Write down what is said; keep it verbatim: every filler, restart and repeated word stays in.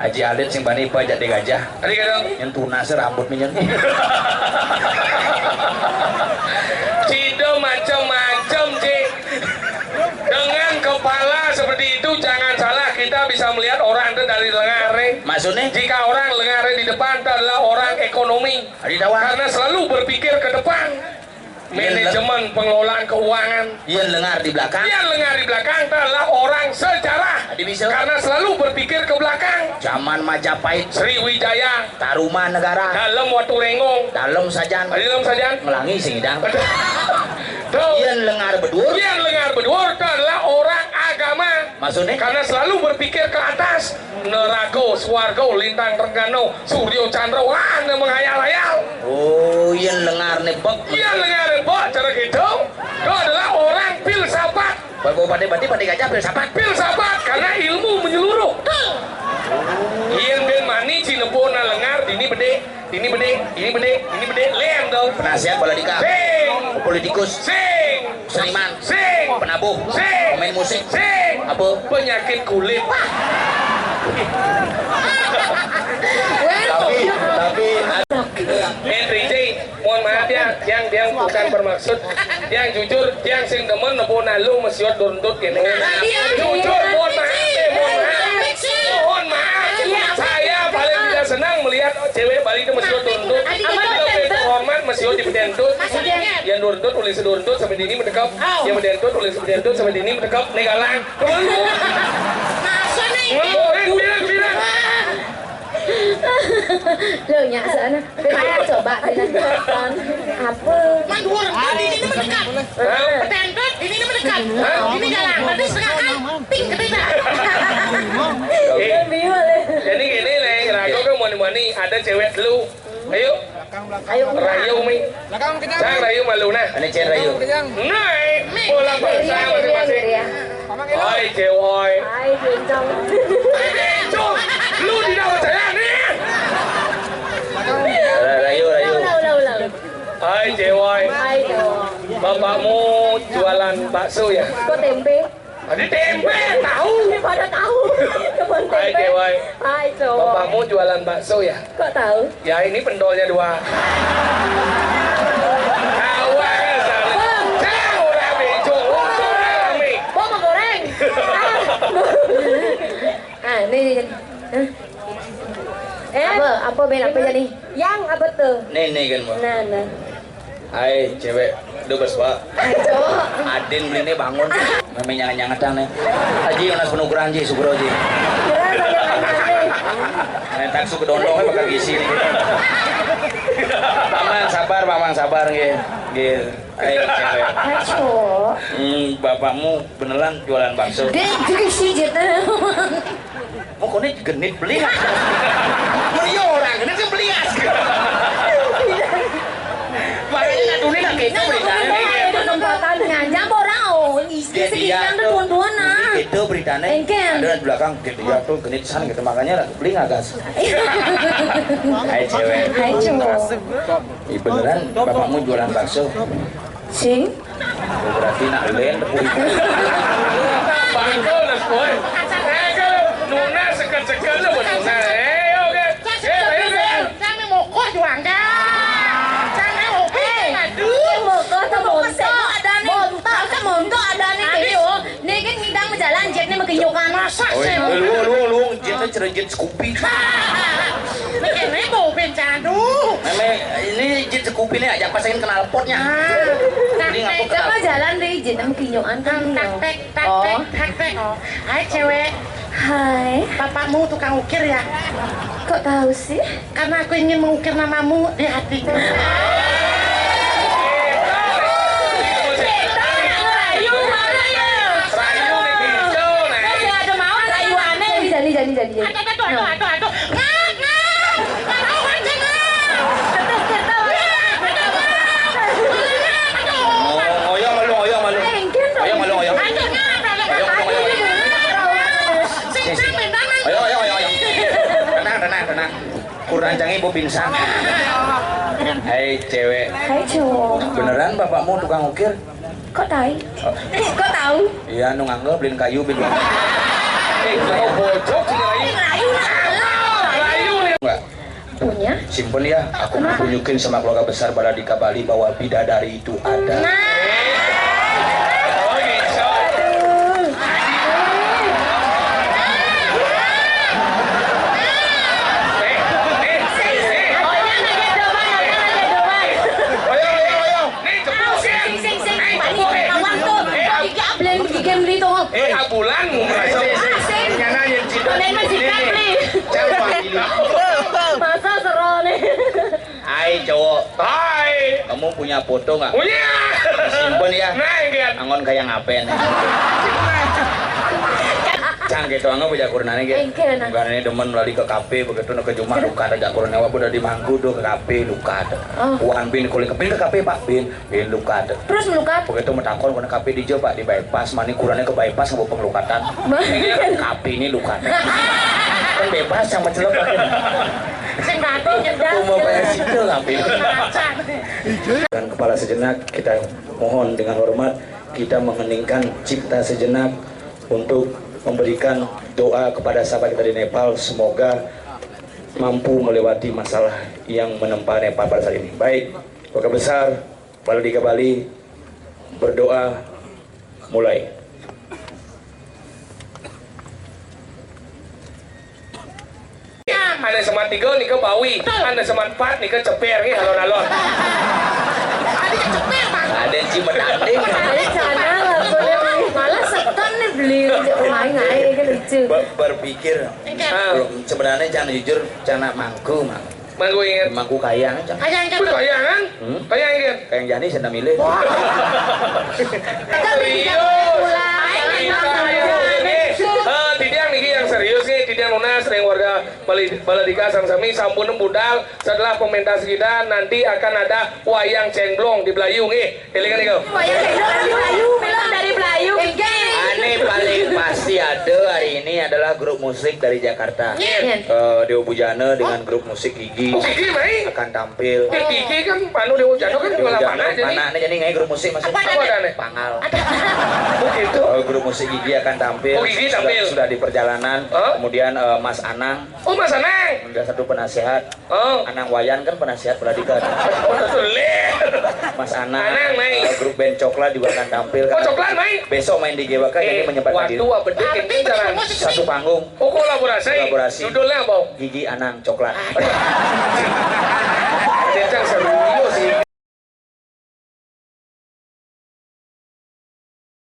Haji Alit sing bani pajak di gajah. Tadi kadang. Yang tunas rambut minyak. Cida macam-macam, Cik. Dengan kepala seperti itu, jangan salah, kita bisa melihat orang itu dari lengar, eh. Maksudnya? Jika orang lengar di depan itu adalah orang ekonomi. Adi tawang. Karena selalu berpikir ke depan. Iya, manajemen pengelolaan keuangan. Yang lengar di belakang. Yang lengar di belakang itu adalah orang sejarah. Adi bisa. Karena selalu berpikir ke belakang. Zaman Majapahit. Sriwijaya. Taruman negara. Dalam waktu lenggong. Dalam sajan. Dalam sajan. Ngelangi sing idang. Tuh. Yang lengar bedur. Yang lengar bedur itu adalah orang agama. Maksudnya? Karena selalu berpikir ke atas. Neraga, swarga, lintang, renggana, surya, candra, wah, menghayal-hayal. Oh, yang lengar nebak. Yang lengar nebak, cara gitu. Itu adalah orang filsafat. Bapak Bupati, Bupati, Bupati Gajah filsafat. Filsafat, karena ilmu menyeluruh. Yang ben mani, cinepona lengar, dini bede. Ini bede, ini bede, ini bede, lem dong. Penasihat bola dika. Sing. Politikus. Sing. Seniman. Sing. Penabuh. Sing. Pemain musik. Sing. Apa? Penyakit kulit. Tapi, tapi Henry J, mohon maaf ya, yang dia bukan bermaksud, yang jujur, yang sing demen nepo nalu mesiot dontut gini. Jujur, mohon maaf, eh, mohon maaf. Mohon maaf, saya paling tidak senang melihat cewek Bali itu mesiot dontut. Lebih terhormat mesiot di pedentut. Yang dontut oleh sedentut sampai dini mendekap. Yang pedentut oleh sedentut sampai dini mendekap. Negalan. Kemana? Masa nih? Ngeluh, eh, bilang, bilang. Lo nyak sana. Kita coba, kita coba. Apa? Man, dua orang tadi ini mendekat. Hah? Pedentut, ini mendekat. Hah? Ini jalan, berarti setengah kan. Ping, ketiga. Eh, jadi gini, Neng, ragu kan mani-mani, ada cewek lu. Ayo. Ayo. Rayu, Mi. Belakang kencang. Cang rayu malu, nah. Ini Cen rayu. Nah, eh, bola bangsa masing-masing. Hai, cewek. Hai, bencong. Cok, lu tidak percaya, nih. Ra-, rayu, rayu. Ulang, ulang, ulang. Hai, cewek. Hai, cewek. Bapakmu jualan bakso, ya? Kok tempe? Ada tempe, tahu. Pada tahu. Kebun tempe. Hai, cewek. Hai, cowok. Bapakmu jualan bakso, ya? Kok tahu? Ya, ini pendolnya dua. Tahu aja, salah. Bang. Cang, orang bencong, untung rame. Bang, mau goreng. Ah, ini, ini. Hah? Eh, apa? Apa, Ben? Apa jadi? Yang apa tuh? Nenek kan, Bang? Nah, nah. Hai, cewek. Duh, bes, Pak. Hai, cowok. Adin beli nih bangun. Memang nyangat-nyangetan nih. Haji, Yonas Penugrahan, Ji, Sugro, Ji. Kira saya nggak ngerti. Main taksu ke dondong, eh, bakal gisi nih. Paman, sabar, Paman, sabar, nggih. Nggih. Hai, cewek. Hai, cowok. Hmm, bapakmu beneran jualan bakso. Dia juga sih, Jet. Pokoknya genit beli lah. Mun iya orang genit kan beli lah. Makanya nggak tulis lah gitu beritanya. Itu kesempatan nganjang orang, oh, isi. Dia, dia sedikit tuh tuh, tuan-tuan, nah. Itu beritanya. Engken. Ada di belakang, dia, dia tuh genit san gitu, makanya lah beli nggak gas. Hai, cewek. Hai, cowok. Ih, beneran bapakmu jualan bakso? Sing. Oh, berarti nak len tepung. Bakso lah, boy. Eh, kalau nuna sekel-sekel lu, nuna. Eh, oke. Eh, ayo, ayo. Kami mokok juga enggak. Kami oke. Aduh. Mokok tuh montok ada nih. Montok tuh montok ada nih. Ayo. Nih kan ngidang berjalan, Jet nih makin nyokan. Masa sih? Oh, iya. Lu, lu, lu, Jet tuh cerejit Scoopy. Ini bau bencana. Memang ini Jet Scoopy nih, ajak pasangin knalpotnya. Nah, ini ngapa coba kenal? Jalan deh, Jet, sama kinyoan kan. Tak, tak, tak, oh. Tak, tak. Hai, cewek. Hai. Bapakmu tukang ukir, ya? Kok tahu sih? Karena aku ingin mengukir namamu di hatiku. Rayu, mana ya? Rayu, nih, gitu, nih. Masih ada mau rayu aneh. Jadi, jadi, jadi, jadi. Aduh, aduh, aduh, aduh, aduh. Ngak, ngak. Ngak, ngak, ngak. Terus, terus, terus. Ngak, aduh, ngak. Aduh. Oh, oyong malu, oyong malu. Eh, gitu. Oyong malu, oyong. Aduh, ngak, aduh, ngak. Oyong, oyong, oyong, oyong. Sing, sing, bentangan. Oyong, oyong, oyong, oyong. Tenang, tenang, tenang. Kurang canggih, bu pingsan. Hai, cewek. Hai, cowok. Beneran bapakmu tukang ukir? Kok tahu? Oh. Kok tahu? Iya, nu nganggo beliin kayu, beliin. Eh, kalau bojok sih, Rayu. Rayu lah. Simpen ya, aku mau tunjukin sama keluarga besar Baladika Bali bahwa bidadari itu ada. Nah. Sing, sing, sing, sing. Pak, ini kawan tuh. Pak, iki ablen iki game beli tuh. Eh, abulan mau merasa. Sing, sing, sing. Nyana yang cinta. Kalian masih kan beli. Masa seru nih. Hai cowok. Hai. Kamu punya foto nggak? Punya. Simpen ya. Nah, yang lihat. Angon kayak ngapain? Cang gitu, anggo bocah kurunane gitu. Engke, nah. Bukan ini demen lali ke kafe begitu, ke Jumat luka ada kurunane, wah, udah dimangku tuh ke kafe luka tuh. Oh. Wan bin kulit kepin ke kafe, Pak, bin, bin luka tuh. Terus melukat? Begitu metakon kena kafe di Pak, di bypass, mani kurunane ke bypass nggak pengelukatan. Kafe ini luka tuh. Kan bebas yang mencelok. Sing batuk, cerdas. Mau bayar situ kafe. Macan. Dan kepala sejenak, kita mohon dengan hormat, kita mengheningkan cipta sejenak untuk memberikan doa kepada sahabat kita di Nepal, semoga mampu melewati masalah yang menempa Nepal pada saat ini. Baik, keluarga besar Baladika Bali, berdoa, mulai. Ane semat tiga nika bawi, ane semat empat nika ceper nggih alon-alon. Ada ceper, Bang. Ada yang cium tanding. Ada channel apa nih? Malah setan nih beli main aja kan lucu. Ber- berpikir. Ah. Belum, sebenarnya jangan jujur, cana mangku, Mang. Mangku ingat. Mangku kayang, cang. Kayang kan? Wih, kayangan? Hmm? Kayang ingat. Kayang jani senda milih. Wah. Serius. Serius. Eh, tidiang niki yang serius nih, tidiang nunas ring warga Bali- Baladika sami-sami sampun budal. Setelah pementas kita nanti akan ada wayang cengblong di Belayu nggih. Elingan niku. Wayang cengblong di Belayu, film dari Belayu. Ane paling pasti ada hari ini adalah grup musik dari Jakarta. Iya. Eh, Dewa Bujana dengan grup musik Gigi. Oh, Gigi mai. Akan tampil. Eh, Gigi kan anu Dewa Bujana kan di Dewa Bujana, mana jadi? Mana nih jadi ngai grup musik masuk? Apa ada nih? Pangal. Oh, gitu. Eh, grup musik Gigi akan tampil. Oh, Gigi sudah, tampil. Sudah di perjalanan. Hah? Kemudian eh, Mas Anang. Oh, Mas Anang. Sudah satu penasehat. Oh. Anang Wayan kan penasihat Baladika. Oh, sulit. Mas Anang, Anang, mai. Eh, grup band Coklat juga akan tampil. Oh, Coklat, mai. Besok main di G W K, jadi menyempatkan diri. Waduh, apa dia jalan? Satu panggung. Oh, kolaborasi. Kolaborasi. Judulnya apa? Gigi Anang Coklat.